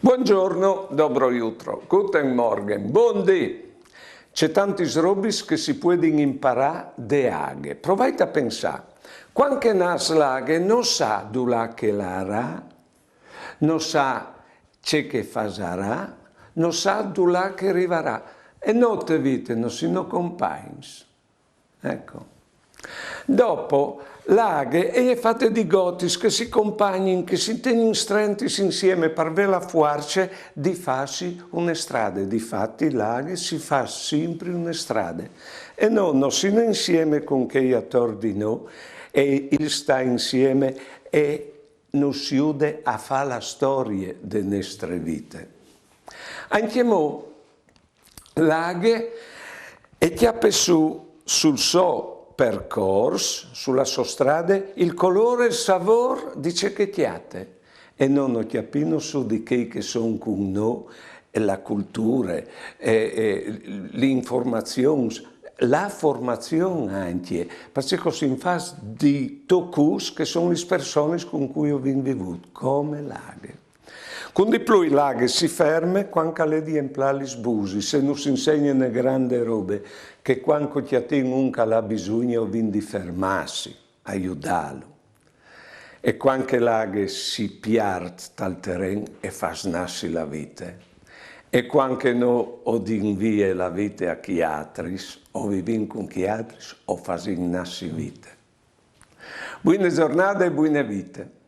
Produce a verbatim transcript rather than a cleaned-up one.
Buongiorno, dobro jutro, guten Morgen, bundì. C'è tantis robis che si puedin imparà de aghe. Provait a pensà. Cuant che nas l'aghe no sa dulà che larà, no sa ce che fasarà, no sa dulà che rivarà. E no te vite no sino compagns. Ecco. Dopo, l'aghe e je fate di gotis che si compagnin, che si tegnin strentis insieme par vela fuarce di fâsi une strade. Difati l'aghe si fâs simpri une strade. E no, no sino insieme cun chei ator di nô, e il stâ insieme e nus jude a fâ la storie de nestre vite. Ancjemò, l'aghe e cjape sù sul so percors, su la sô strade, il colôr e il savôr di ce che e cjate. E no, no cjapìno sù di chei che a son cun nô, e la culture, e, e lis informazions, la formazion ancje, parcè che o sin fats di tocûrs che a son lis personis cun cui o vin vivût, come l'aghe. Cun di plui l'aghe si ferme cuant che al è di emplâ lis busis, e nus insegne une grande robe, che cuant che o cjatìn un che al à bisugne o vin di fermâsi a judâlu. E cuant che l'aghe si piart tal teren e fâs nassi la vite. E cuant che nô o din vie la vite a chei altris, o vivìn cun chei altris, o fasìn nassi vite. Buine zornade e buine vite.